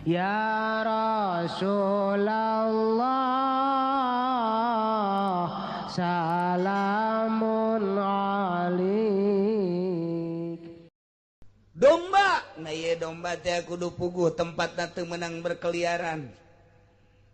Ya Rasulullah salamun alik. Domba, nah ieu domba teh kudu puguh tempatna teu meunang berkeliaran.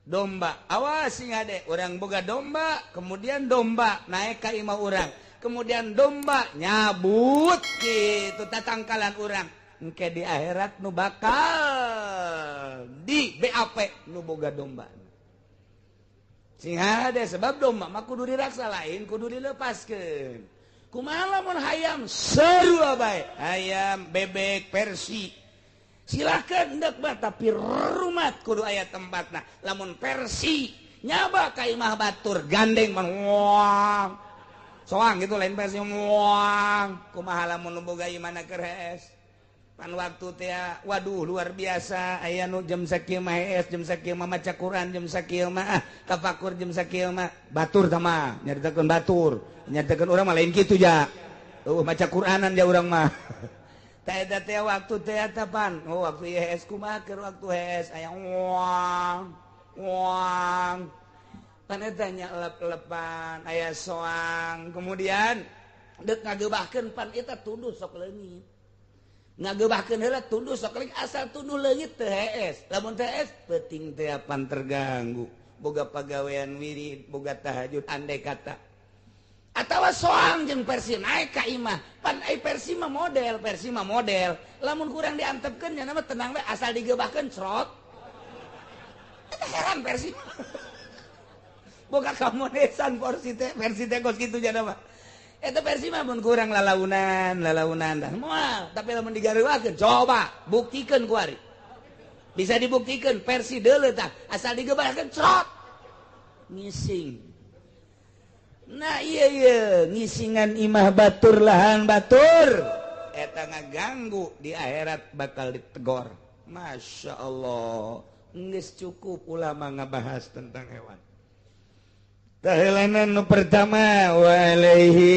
Domba, awas sing hade, urang boga domba, kemudian domba naik ka imah urang, kemudian domba nyabut gitu tatangkalan urang. Engke di akhirat nu bakal di BAP nu boga domba. Sing hade sebab domba mah kudu diraksa lain kudu dilepaskeun. Kumaha lamun hayam sarua bae, hayam bebek persi. Silakan hendak mah tapi rumat kudu aya tempatna. Lamun persi nyaba ka imah batur gandeng mah wang. Soang gitu lain persi wang. Kumaha lamun nu boga imahna keur hees. Pan waktu teh waduh luar biasa aya nu jam sakieu mah hees, jam sakieu mah maca Quran, jam sakieu mah tafakur, jam sakieu mah batur tah mah nyaritakeun batur, nyaritakeun urang mah lain kitu ja. Eueuh maca Quranan ja urang mah. Tah eta teh waktu teh eta pan, oh waktu ieu hees kumaha keur waktu hees aya wang wang. Pan eta nya elep-elepan aya soang, kemudian deuk ngagebahkeun pan eta tunduh sok leungit. Ngagebahkeun heula tunduh sok leungit, asal tunduh leungit teu hees. Lamun teu hees peuting teh pan terganggu. Boga pagawean wirid, boga tahajud andai kata. Atawa soang jeung persi naik ka imah. Pan ai persi mah model, persi mah model. Lamun kurang diantepkeun nya mah tenang we asal digebahkeun crot. Eta heran persi. Boga kamonesan porsi teh, persi teh kos kitu nya mah. Eta persi mah mun kurang lalaunan, lalaunan dah moal, tapi lamun digareuakeun coba buktikeun ku ari. Bisa dibuktikan persi deuleu tah, asal digebahkeun crot. Ngising. Nah iya iya ngisingan imah batur lahan batur eta ngaganggu di akhirat bakal ditegor. Masya Allah, geus cukup ulama ngabahas tentang hewan. Tahelanan nu pertama walaihi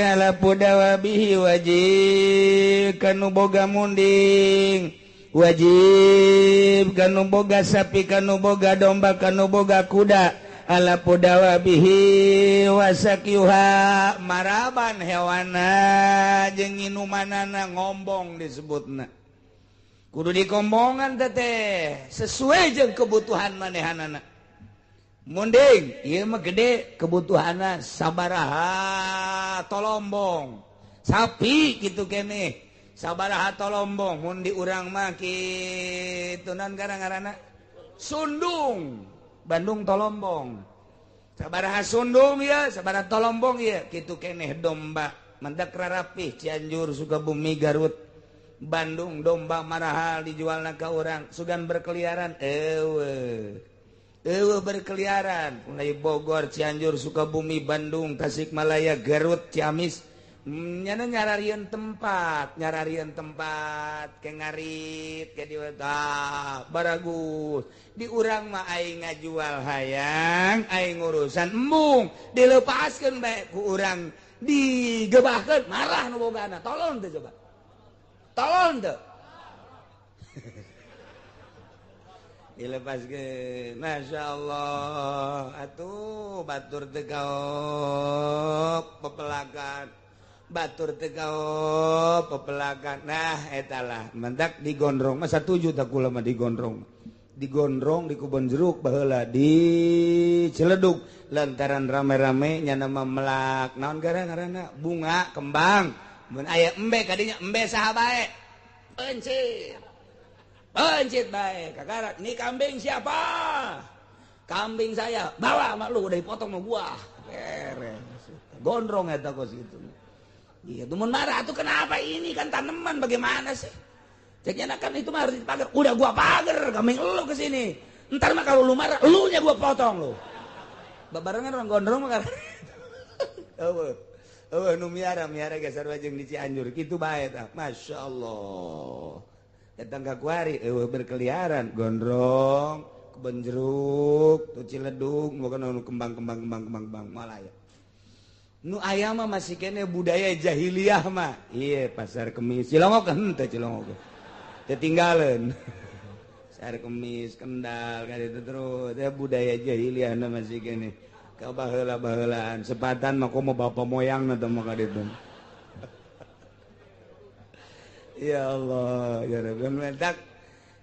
ala pudawabihi wajib kanu boga munding, wajib kanu boga sapi, kanu boga domba, kanu boga kuda. Ala pudawa bihi wasakyuha maraban hewana jeung inumanana ngombong disebutna. Kudu dikombongan teteh sesuai jeung kebutuhan manehanana. Munding ieu mah gede kebutuhanna sabaraha tolombong. Sapi kitu keneh sabaraha tolombong mun di urang mah kitu nan gara-garana sundung. Bandung tolombong. Sabaraha sundung ya, sabaraha tolombong ya, kitu keneh domba. Mendak rarapih Cianjur, Sukabumi, Garut, Bandung domba marahal dijualna ka urang, sugan berkeliaran eueuh. Eueuh berkeliaran mulai Bogor, Cianjur, Sukabumi, Bandung, Tasikmalaya, Garut, Ciamis. Nyana nyararieun tempat, nyararieun tempat ke ngarit ke dieu tah baragus. Di urang mah aing ngajual hayang, aing urusan embung, dilepaskeun bae ku urang, digebahkeun marah nu bogana. Tolong teu coba. Tolong teu. Dilepaskeun. Masya Allah. Atuh batur teu kaop pepelakan. Batur teu kaop pepelakan. Nah eta lah mendak digondrong mah satuju tah kula mah digondrong. Digondrong di kebon jeruk baheula di Ciledug lantaran rame-rame nya mah melak naon gara-garana bunga kembang mun aya embe kadinya embe saha bae pencit pencit bae kakarak ni kambing siapa kambing saya bawa sama lu udah dipotong sama gua beres gondrong eta kos kitu. Iya, tuh mun marah tuh kenapa ini kan tanaman bagaimana sih? Ceknya kan itu mah harus dipagar. Udah gua pagar, kambing lu ke sini. Ntar mah kalau lu marah, lu nya gua potong lu. Babarengan orang gondrong mah. Eueuh. Eueuh nu miara miara geus sarua jeung di Cianjur kitu bae tah. Masyaallah. Datang ka kuari eueuh berkeliaran gondrong, kebon jeruk, tuh Ciledug, bukan nu kembang-kembang kembang-kembang kembang malaya. Nu aya mah masih kene budaya jahiliyah mah. Iya, pasar Kemis. Cilongok henteu Cilongok. Ketinggalan. Sehari Kemis Kendal kan itu terus ya, budaya jahiliyah masih gini ka baheula-baheulaan sepatan mah komo bapak moyang atau mah ka ditu. Ya Allah ya Rabbi, mentak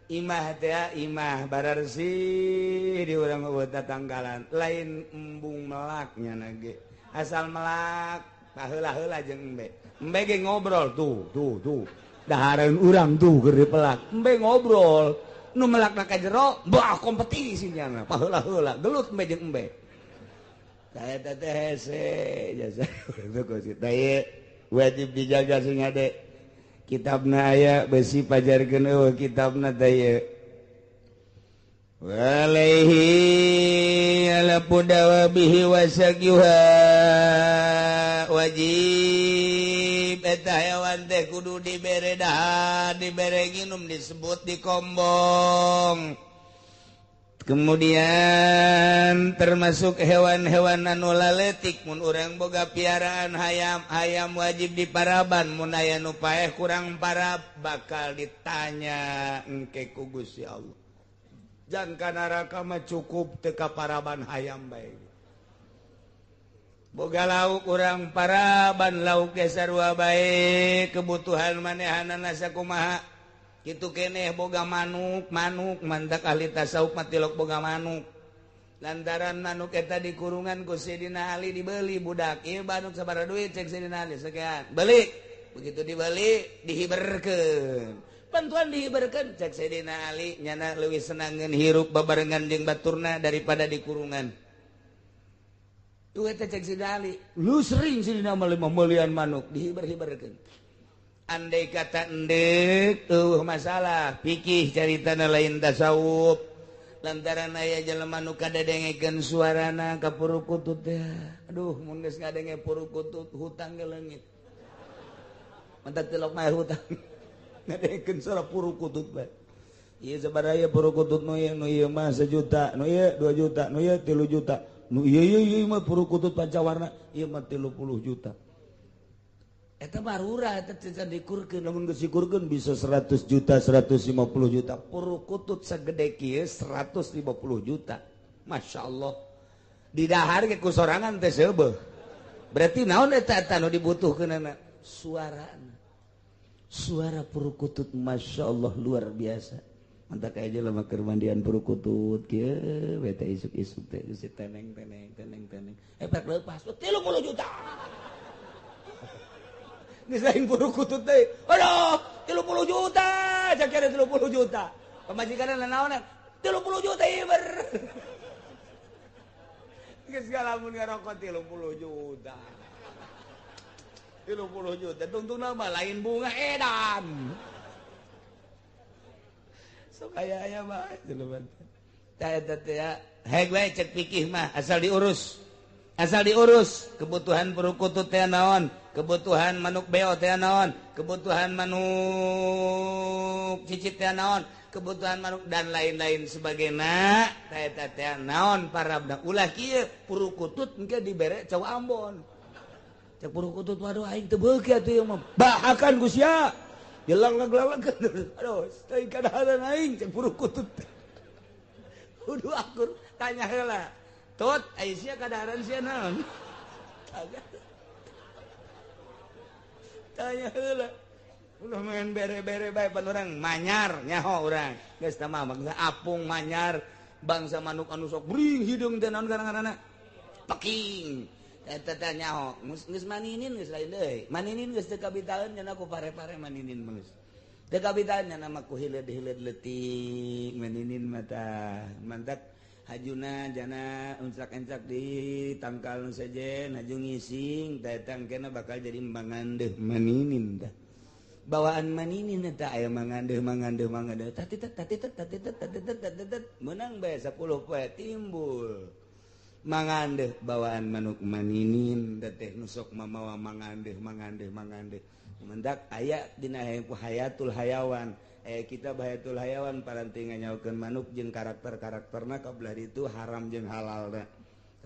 imah teh imah bararsih di urang eueuh tatanggalan lain embung melaknya nage asal melak baheula-heula jeung embe embe ge ngobrol tuh tuh tuh dahareun urang tuh keur dipelak embe ngobrol nu melakna ka jero bah kompetisi nya baheula-heula gelut embe jeung embe saya teh hese jasa itu wajib dijaga sing ade kitabna aya besi pajarkeun eueuh kitabna teh ieu walaihi ala pudawabihi wasagyuha wajib eta hewan teh kudu dibere dahar dibere nginum disebut dikombong. Kemudian termasuk hewan-hewan anu laletik mun urang boga piaraan hayam, hayam wajib diparaban mun aya nu paeh kurang parab bakal ditanya engke ku Gusti Allah. Jangka neraka mah cukup teu kaparaban hayam bae. Boga lauk urang paraban lauk ge sarua bae kebutuhan manehanana sakumaha. Kitu keneh boga manuk, manuk mantak ahli tasawuf mah tilok boga manuk. Lantaran manuk eta dikurungan ku Sidina Ali dibeli budak. Ieu manuk sabaraha duit cek Sidina Ali sekian. Beli. Begitu dibeli dihiberkeun. Bantuan dihiberkeun cek Sidina Ali nyana leuwih senangeun hirup babarengan jeung baturna daripada dikurungan. Tuh eta cek Sidina Ali. Lu sering Sidina meuli manuk dihiber-hiberkeun. Andai kata endek tuh masalah pikih caritana lain tasawuf lantaran aya jelema nu kadedengekeun suarana ka purukutut teh aduh mun geus ngadenge purukutut hutang ge leungit mantak tilok mah hutang ngadengekeun suara purukutut bae ieu sabaraha ieu purukutut nu ieu mah 1 juta nu ieu 2 juta nu ieu 3 juta nu ieu ieu mah purukutut pancawarna ieu mah 30 juta. Eta barura eta can dikurkeun lamun geus dikurkeun bisa 100 juta 150 juta purukutut sagede kieu 150 juta. Masya Allah didahar ge ku sorangan teh seubeuh berarti naon eta eta nu dibutuhkeunana suarana suara purukutut Masya Allah luar biasa mantak aya jelema keur mandian purukutut kieu we teh isuk-isuk teh geus teneng teneng teneng teneng efek leupas 30 juta. Geus lain purukutut teh. Aduh, 30 juta, cakira 30 juta. Pamajikanna naon? 30 juta ieu ber. Geus ngalamun ngarokok 30 juta. 30 juta tungtungna mah lain bunga edan. Sok aya-aya mah jelema teh. Tah eta teh heg we cek pikih mah asal diurus. Asal diurus kebutuhan purukutut teh naon? Kebutuhan manuk beo teh naon, kebutuhan manuk cicit teh naon, kebutuhan manuk dan lain-lain sebagainya teh teh naon parabna ulah kieu purukutut engke dibere cau Ambon. Cek purukutut waduh aing teu beuki atuh ieu mah bahakan ku sia jelang ngaglalengkeun aduh teuing kadaharan aing cek purukutut kudu akur tanya heula tut ai sia kadaharan sia naon. Tanya heula ulah main bere-bere bae pan urang manyar nyaho urang geus tah mah bangsa apung manyar bangsa manuk anu sok bring hideung teh naon ngaranna peking eta teh nyaho geus maninin geus lain deui maninin geus teu kabitaeun nya ku pare-pare maninin mah geus teu kabitaeun nya mah ku hileud-hileud leutik maninin mah tah mantak hajuna jana encak-encak di tangkal nu sejen haju ngising teh tangkena bakal jadi mangandeuh maninin tah bawaan maninin eta aya mangandeuh mangandeuh mangandeuh tatitet tatitet tatitet tatitet tatitet meunang bae 10 poe timbul mangandeuh bawaan manuk maninin teh nu sok mamawa mangandeuh mangandeuh mangandeuh mendak aya dina hayatul hayawan. Kita bahayatul hayawan paranti nganyaokeun manuk jeung karakter-karakterna kabelah ditu haram jeung halalna.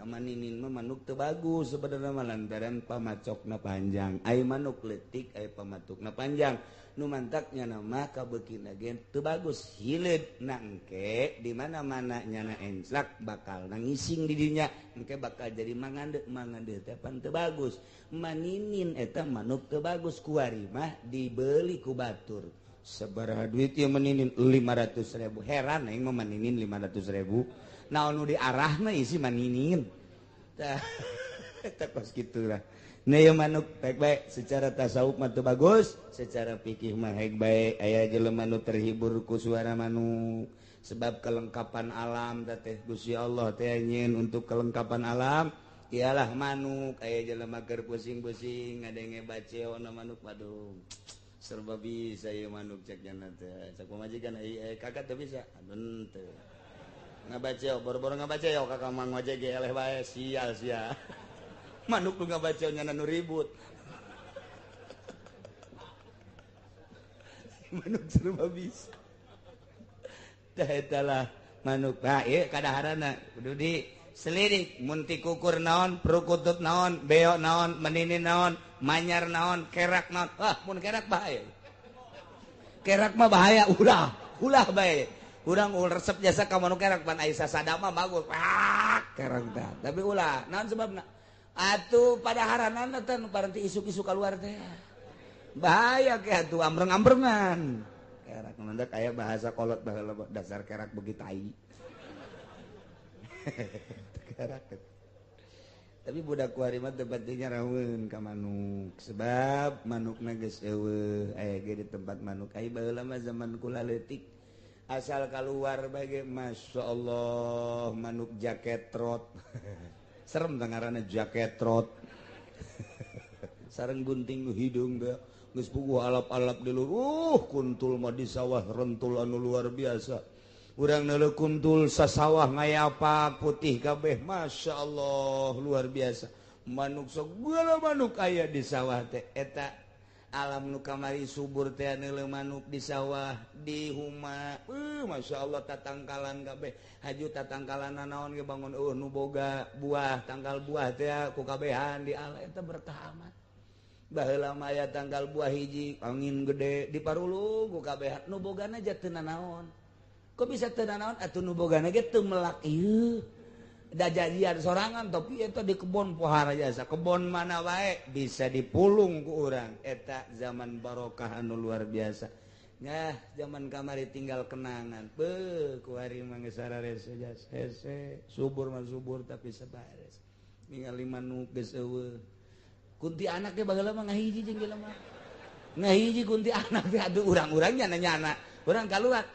Kamaninin mah manuk teu bagus sebenarnya mah lantaran pamacokna panjang. Ai manuk leutik ai pamatukna panjang. Nu mantaknya nama kabeukina ge teu bagus. Hileud nangke di mana-mana nyana enclak bakal nangising di dinya. Engke bakal jadi mangande, mangande teh pan teu bagus. Maninin eta manuk teu bagus kuari mah dibeli ku batur. Sabaraha duit ieu maninin 500.000. Heran aing mah maninin 500.000. Naon nu diarahna isi maninin. Tah eta kos kitu lah. Nah ieu manuk baik bae secara tasawuf mah teu bagus, secara fikih mah hek bae aya jelema nu terhibur ku suara manuk. Sebab kelengkapan alam teh Gusti Allah teh nyieun untuk kelengkapan alam ialah manuk. Aya jelema keur pusing-pusing ngadenge baceona manuk waduh. Serba bisa ieu manuk cek nya teh. Cek pamajikan ai kakak teu bisa. Aduh teu. Ngabaca boro-boro ngabaca ya kakak mang ngojek ge eleh bae sial sia. Manuk nu ngabaca nya nu ribut. Manuk serba bisa. Tah eta lah manuk. Nah ieu kadaharana kudu di selidik mun ti kukur naon, perukutut naon, beo naon, meninin naon, manyar naon, kerak naon. Wah, mun kerak bahaya. Kerak mah bahaya ulah, ulah bae. Urang resep jasa ka manuk kerak pan aya sasadama bagus. Pak kerak teh. Tapi ulah, naon sebabna? Atuh padaharanana teh nu paranti isuk-isuk kaluar teh. Bahaya ke atuh ambreng-ambrengan. Kerak mendak aya bahasa kolot baheula dasar kerak beuki tai. Kerak. Tapi budak kuari mah teu pentingnya raweun ka manuk. Sebab manukna geus eueuh aya ge di tempat manuk. Ai baheula mah zaman kula leutik asal keluar bagi Masya Allah manuk jaket trot. Serem tengarana jaket trot. Sareng gunting hidung teh geus puguh alap-alap di luhur. Kuntul mah di sawah rentul anu luar biasa. Urang neuleuh kuntul sasawah ngayapak putih kabeh. Masya Allah luar biasa. Manuk segala manuk aya di sawah teh eta alam nu kamari subur teh neuleuh manuk di sawah di huma. Masya Allah tatangkalan kabeh haju tatangkalan naon ge bangun nu boga buah tangkal buah teh ku kabehan di ala eta berkah amat. Baheula mah aya tangkal buah hiji angin gede di parulung ku kabehan nu bogana ja teu nanaon. Kok bisa teu nanaon atuh nu bogana ge teu melak ieu. Da jajian sorangan tapi eta di kebon pohara jasa kebon mana wae bisa dipulung ku urang eta zaman barokah anu luar biasa. Nyah zaman kamari tinggal kenangan beuh ku hari mah geus sararese jasa hese subur mah subur tapi sabares ningali manuk geus eueuh kunti anak ge baheula mah ngahiji jeung jelema ngahiji kunti anak teh atuh urang-urang nya-nyana urang kaluar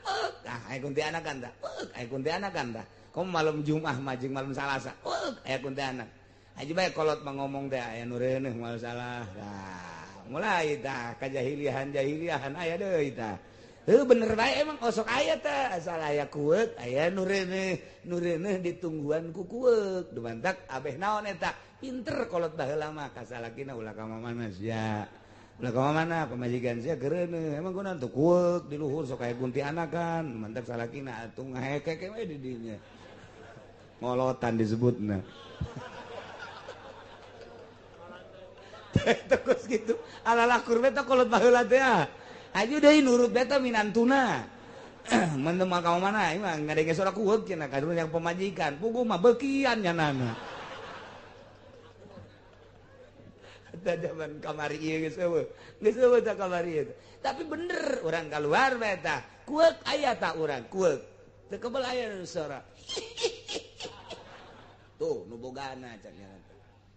ah aya kunti anak kan tah aya kunti anak kan tah kom malam Jumat majeng malam Salasa. Aya kuntianak. Haji bae kolot mah ngomong teh aya nu reuneuh moal salah. Tah, mulai tah kajahiliahan-jahiliahan aya deui tah. Heuh bener bae emang osok aya teh asal aya kueuk aya nu reuneuh, nu reuneuh ditungguan ku kueuk. Dumantak abeh naon eta? Pinter kolot baheula mah kasalakina ulah ka mamana sia. Ulah ka mamana pamajikan sia geureuneuh. Emang kunaon tuh kueuk di luhur sok aya kuntianakan. Mantak salakina atuh ngahekek we di dinya. Ngolotan disebutna. Terus gitu. Ala lakur beta kolot baheula teh. Haju deui nurut beta minantuna. Mun teu ka mana ieu mah ngadenge sora kueuk cenah kadurun yang pemajikan. Puguh mah beukian nyanana. Eta zaman kamari ieu geus eueuh. Geus eueuh tah kamari ieu. Tapi bener urang kaluar beta. Kueuk aya tah urang kueuk. Teu kebel aya sora. Tuh nu bogana cak nya.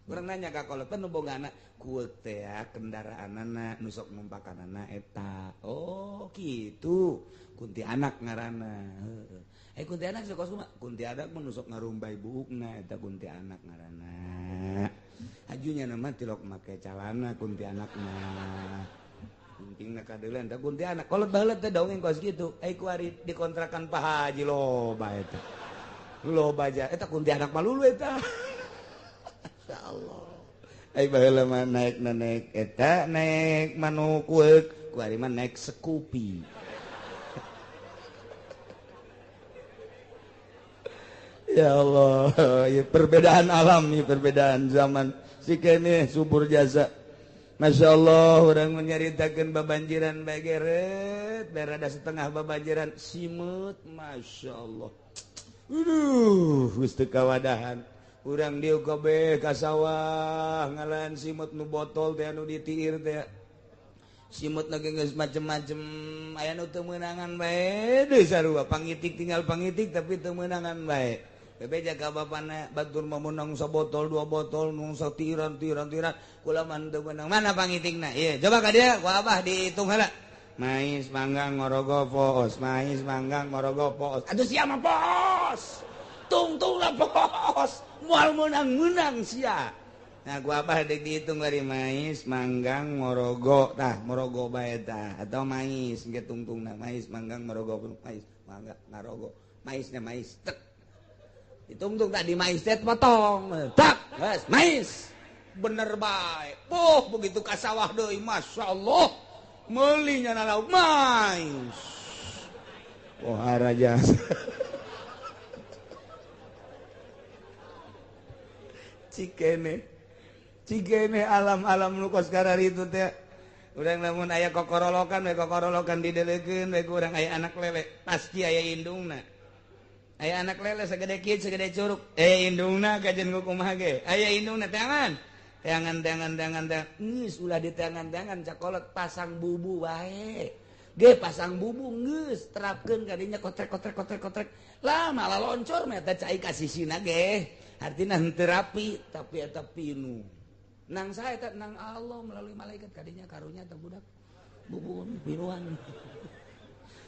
Urang nanya ka kolot nu bogana kueuk teh kendaraanana nu sok numpakanana eta. Oh kitu. Kunti anak ngaranna. Heeh. Eh kunti anak sok kumaha? Kunti anak mah nu sok ngarumbay buukna eta kunti anak ngaranna. Hajunya nama tilok make calana kunti anak mah. Pentingna kadeuleun teh kunti anak. Kolot baheula teh dongeng kos kitu. Ai kuari dikontrakan Pak Haji loba eta. Loba aja eta kunti anak malulu eta. Masyaallah. Ai baheula mah naekna naek eta naek manuk kueuk, kuari mah naek sekupi. Ya Allah, ya perbedaan alam nih, perbedaan zaman. Si kene subur jasa. Masya Allah, orang menyeritakan babanjiran bageret, berada setengah babanjiran simut, Masya Allah. Aduh, geus teu kawadahan. Urang dieu kabeh ka sawah ngalan simut nu botol teh anu ditiir teh. Simut lagi geus macem-macem, aya nu teu meunangan bae deui sarua pangitik tinggal pangitik tapi teu meunangan bae. Bebe jaga bapana batur mah meunang sabotol dua botol nung satiran tiran tiran kula mah teu meunang. Mana pangitikna? Ieu coba ka dieu ku abah dihitung heula. Mais manggang ngorogo poos, mais manggang ngorogo poos. Atuh sia mah poos. Tungtung lah poos. Moal meunang-meunang sia. Nah ku abah deuk dihitung dari mais manggang ngorogo tah morogo bae tah atau mais ge tungtungna mais manggang morogo mais mangga ngarogo maisna mais tek. Ditungtung tadi mais teh potong tak geus mais bener bae. Puh begitu ka sawah deui masyaallah meuli nya lauk mais. Pohara jasa. Cikene cikene alam-alam nu kos kararitu teh urang lamun aya kokorolokan we kokorolokan didelekeun we ku urang aya anak lele pasti aya indungna. Aya anak lele segede kieu segede curug indungna kajen kumaha ge aya indungna teangan teangan teangan teangan teangan geus ulah diteangan-teangan cakolot pasang bubu wae ge pasang bubu geus terapkeun kadinya kotrek kotrek kotrek kotrek lah malah loncor mah eta cai ka sisina ge artina henteu rapi tapi eta pinu nang saha eta nang Allah melalui malaikat kadinya karunya eta budak bubu pinuan.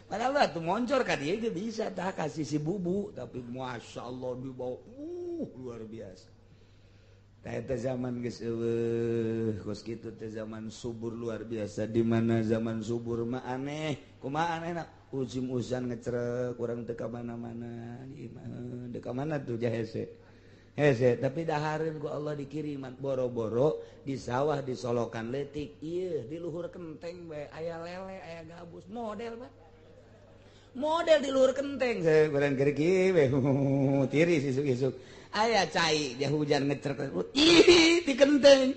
Padahal lah tuh moncor ka dieu ge bisa tah kasih si bubu tapi masya Allah dibawa luar biasa. Tah eta zaman geus eueuh kos kitu teh zaman subur luar biasa di mana zaman subur mah aneh kumaha anehna ujim usan ngecerek urang teu ka mana-mana ieu teu ka mana tuh jahese. Hese tapi dahareun ku Allah dikiriman boro-boro di sawah di solokan leutik ieu di luhur kenteng bae aya lele aya gabus model bae. Model di luhur kenteng barang keur kieu we tiris isuk-isuk aya cai dia hujan ngecerek ih di kenteng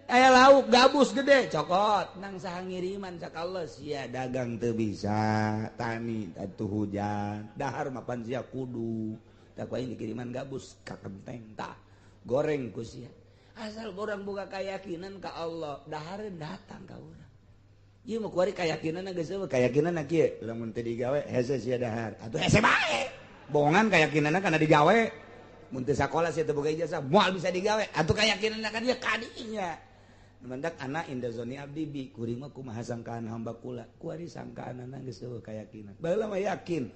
aya lauk gabus gede cokot nang saha ngiriman cak Allah sia dagang teu bisa tani atuh hujan dahar mapan sia kudu tak ku aing dikiriman gabus ka kenteng tah goreng ku sia asal urang boga keyakinan ka Allah dahareun datang ka urang. Ieu mah kuari kayakinanna geus eueuh kayakinanna kieu lamun teu digawe hese sia dahar atuh hese bae bohongan kayakinanna kana digawe mun teu sakola sia teu boga ijazah moal bisa digawe atuh kayakinanna ka dia kadinya mendak anak inda zoni abdi bi kuring mah kumaha sangkaan hamba kula kuari sangkaanana geus eueuh kayakinan baheula mah yakin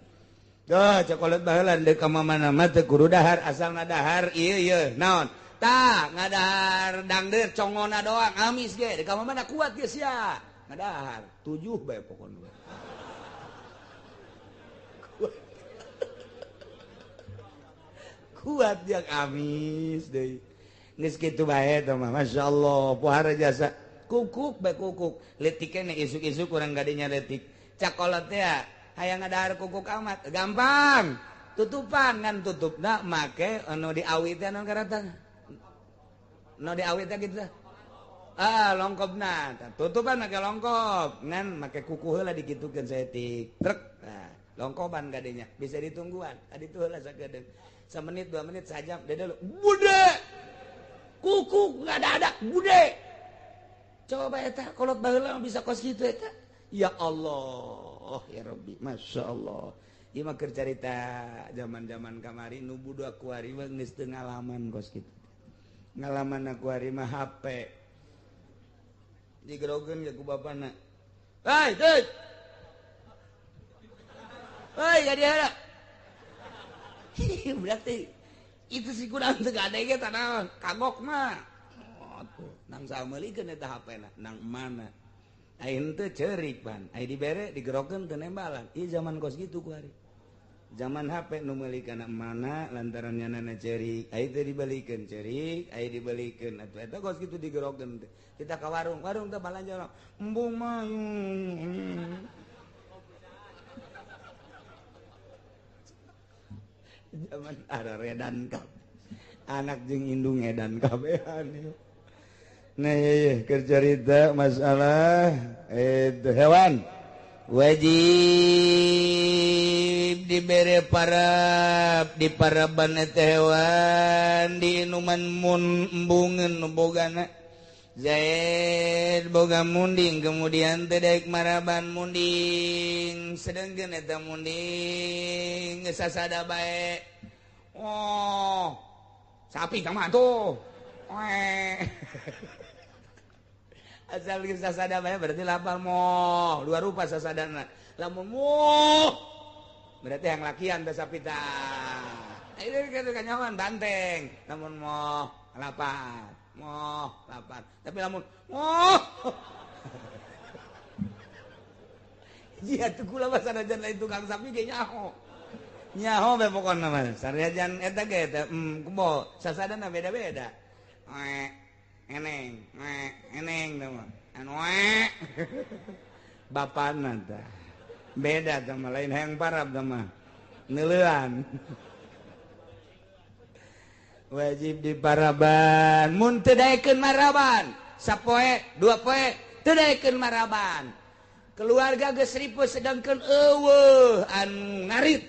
duh cokolet baheula deuk ka mana mah teu kudu dahar asal ngadahar ieu ieu naon tah ngadahar dangdeur congona doang amis ge deuk ka mana kuat ge sia ngadahar 7 bae pokona kuat dia amis deui geus kitu bae teh mah masyaallah pohara jasa kukuk bae kukuk leutik keneh isuk-isuk urang gadinya leutik cakolot teh hayang ngadahar kukuk amat gampang tutupan ngan tutupna make anu diawi teh anu karatan nu diawi teh kitu teh ah longkopna tutupan make longkop ngan make kuku heula dikitukeun saeutik trek nah longkoban gadinya bisa ditungguan tadi tuh heula sakedeung semenit 2 menit sajam dede bude kuku nggak ada bude coba eta kolot baheula bisa kos kitu eta ya Allah ya Rabbi Masya Allah ieu mah keur carita zaman-zaman kamari nu budak kuari mah geus teu ngalaman kos kitu ngalaman kuari mah HP digerogeun ge ku bapana hei deut hei jadi heula berarti itu si kurang teu gade ge tah kagok mah oh, nang sameulikeun eta HP-na nang mana ai henteu ceurik pan ai dibere digerokeun teu nembalan ieu zaman kos kitu ku ari zaman HP nu meuli kana mana lantaran nyanana ceurik ai teu dibalikeun ceurik ai dibalikeun atuh eta kos kitu digerokeun teh kita ka warung warung teh balanja embung mah Zaman araredan kabeh. Anak jeung indung edan kabehan. Nah iya keur carita masalah itu hewan wajib dibere parab di paraban eta hewan diinuman mun embungeun nu bogana Zaid boga munding kemudian teh daek maraban munding sedengkeun eta munding geus sasada bae. Oh sapi ka mah tuh. Asal geus sasada bae berarti lapar moh dua rupa sasadana. Lamun moh berarti yang lakian teh sapi tah. Itu kanyawan banteng. Lamun moh lapar. Moh lapar tapi lamun moh jia tuh kula mah sanajan lain tukang sapi ge nyaho nyaho be pokona mah sanajan eta ge teh kebo sasadana beda-beda eneng eneng teh mah anu bapana tah beda teh mah lain hayang parab teh mah neuleuan. Wajib di paraban mun teu daekeun maraban sapoe dua poe teu daekeun maraban keluarga geus ripuh sedangkeun eueuh anu ngarit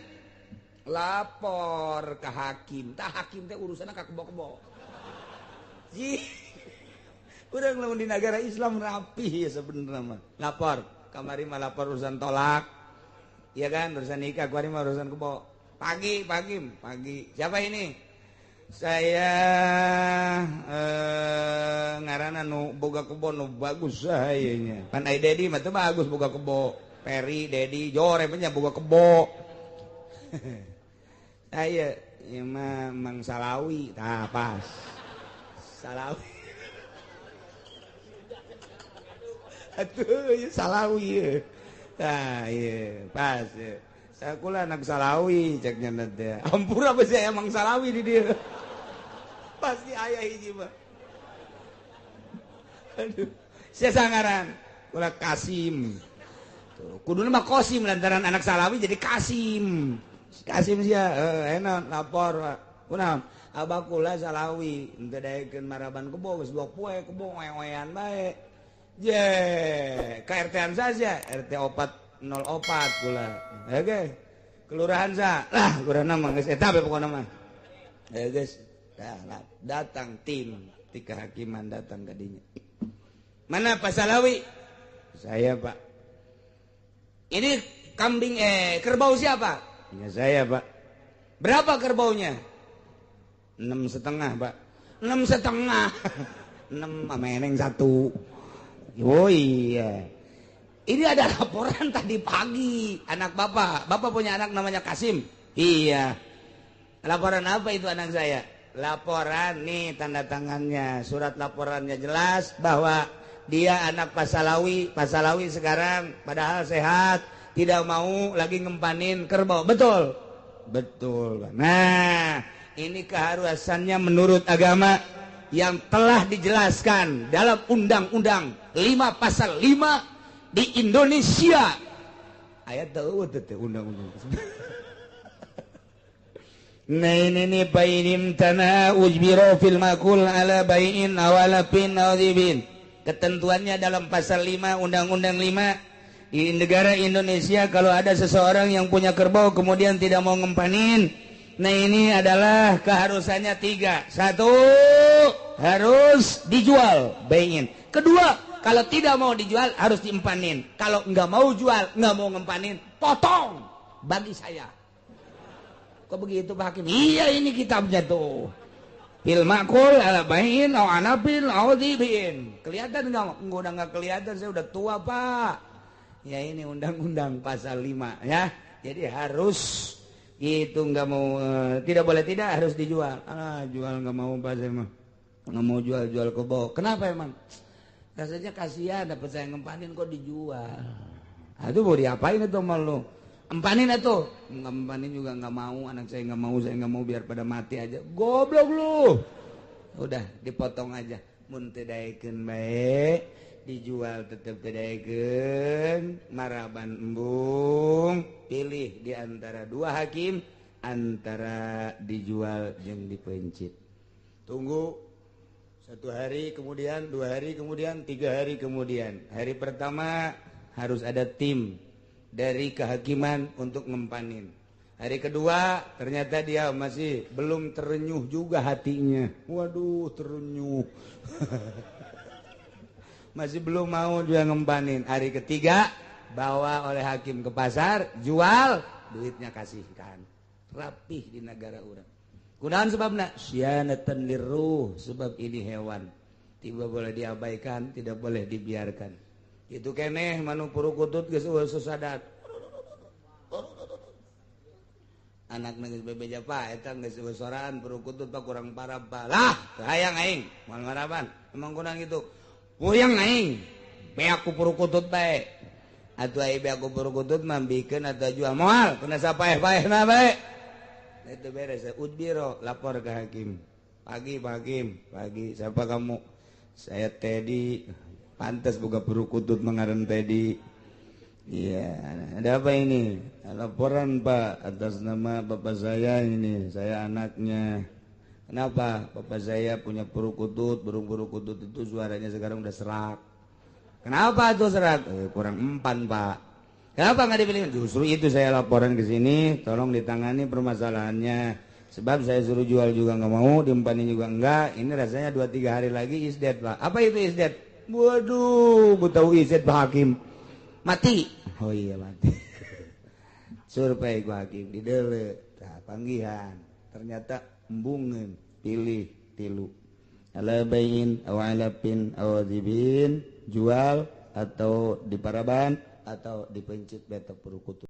lapor ka hakim tah hakim teh urusanna ka kebo-kebo. Ji urang lamun di negara Islam rapih ya sebenarnya mah lapor kamari mah lapor urusan tolak ya kan urusan nikah kuari mah urusan kebo pagi pagi pagi siapa ini? Saya ngaranna nu boga kebo nu bagus saha nya. Pan ai Dedi mah teu bagus boga kebo. Peri, Dedi, jore nya boga kebo. Saya ieu mah Mang Salawi tah pas. Salawi. Atuh ieu Salawi ieu. Tah ieu pas ieu. Saya kula anak Salawi cek nya teh. Ampura beusi aya Mang Salawi di dieu. Pasti ayah hiji mah. Aduh, sia sangaran kula Kasim. Tuh, kuduna mah Kosim lantaran anak Salawi jadi Kasim. Kasim sia enak lapor kunaon? Abah kula Salawi henteu daekeun maraban kebo geus dua poe kebo wewean bae. Je, ka RT-an saja RT 404 kula. Oke. Kelurahan sa. Lah, kelurahan mah geus eta be pokona mah. Geus. Datang tim ti kehakiman datang ke dinya. Mana Pak Salawi? Saya Pak. Ini kambing kerbau siapa? Ya saya Pak. Berapa kerbaunya? 6,5 Pak. 6,5. 6 meneng 1. Oh iya. Ini ada laporan tadi pagi anak bapak. Bapak punya anak namanya Kasim. Iya. Laporan apa itu anak saya? Laporan nih tanda tangannya, surat laporannya jelas bahwa dia anak Pak Salawi. Pak Salawi sekarang padahal sehat, tidak mau lagi ngempanin kerbau. Betul? Betul. Nah, ini keharusannya menurut agama yang telah dijelaskan dalam Undang-Undang 5 Pasal 5 di Indonesia. Ayat tahu teh undang-undang. Nah ini nih bainim tanah ujbiro fil makul ala baiin awalapin awdibin. Ketentuannya dalam pasal 5 Undang-Undang 5 di negara Indonesia kalau ada seseorang yang punya kerbau kemudian tidak mau ngempanin, nah ini adalah keharusannya 3. 1, harus dijual baiin. Kedua, kalau tidak mau dijual harus diempanin. Kalau nggak mau jual, nggak mau ngempanin, potong bagi saya. Kok begitu Pak Hakim? Iya ini kitabnya tuh. Fil makul ala bain au anapin au dibin. Kelihatan enggak? Udah enggak kelihatan, saya udah tua, Pak. Ya ini undang-undang pasal 5 ya. Jadi harus itu enggak mau tidak boleh tidak harus dijual. Ah, jual enggak mau Pak saya mah. Enggak mau jual-jual kebo. Kenapa emang? Rasanya kasihan dapat saya ngempanin kok dijual. Aduh mau diapain itu sama lu? Empanin atuh. Ngempanin juga nggak mau, anak saya nggak mau, saya nggak mau, biar pada mati aja. Goblok lu. Udah dipotong aja. Mun teu daekeun bae, dijual tetep teu daekeun, maraban embung, pilih di antara dua hakim, antara dijual jeung dipencit. Tunggu 1 hari kemudian, 2 hari kemudian, 3 hari kemudian. Hari pertama harus ada tim dari kehakiman untuk ngempanin. Hari kedua ternyata dia masih belum terenyuh juga hatinya. Waduh, terenyuh. Masih belum mau dia ngempanin. Hari ketiga bawa oleh hakim ke pasar, jual, duitnya kasihkan. Rapih di negara urang. Kunaon sebabna? Syianatan lirruh, sebab ini hewan. Tidak boleh diabaikan, tidak boleh dibiarkan. Itu keneh manu purukutut geus eueuh sadat. Anak geus bebeja pa eta geus eueuh soraan purukutut pa kurang parah pa. Lah, hayang aing, moal maraban. Emang kurang gitu. Puyeng aing. Beak ku purukutut bae. Atuh ai beak ku purukutut mah bikeun atawa jual moal, kena sapaeh-paehna bae. Itu beres. Udbiro lapor ke hakim. Pagi Pak Hakim, pagi siapa kamu? Saya Teddy. Pantas buka perukutut mengaran Teddy. Iya, ada apa ini? Laporan Pak atas nama bapak saya ini, saya anaknya. Kenapa? Bapak saya punya perukutut, burung perukutut itu suaranya sekarang udah serak. Kenapa tuh serak? Kurang empan Pak. Kenapa nggak dibeli? Justru itu saya laporan ke sini, tolong ditangani permasalahannya. Sebab saya suruh jual juga nggak mau, diempanin juga enggak. Ini rasanya 2-3 hari lagi is dead Pak. Apa itu is dead? Waduh, gue tahu is dead Pak Hakim. Mati. Oh iya mati. Survei gue hakim di dele, nah, panggihan. Ternyata embungan, pilih tilu. Ala bayin, aw alapin, aw zibin, jual atau diparaban atau dipencit beta perukutut.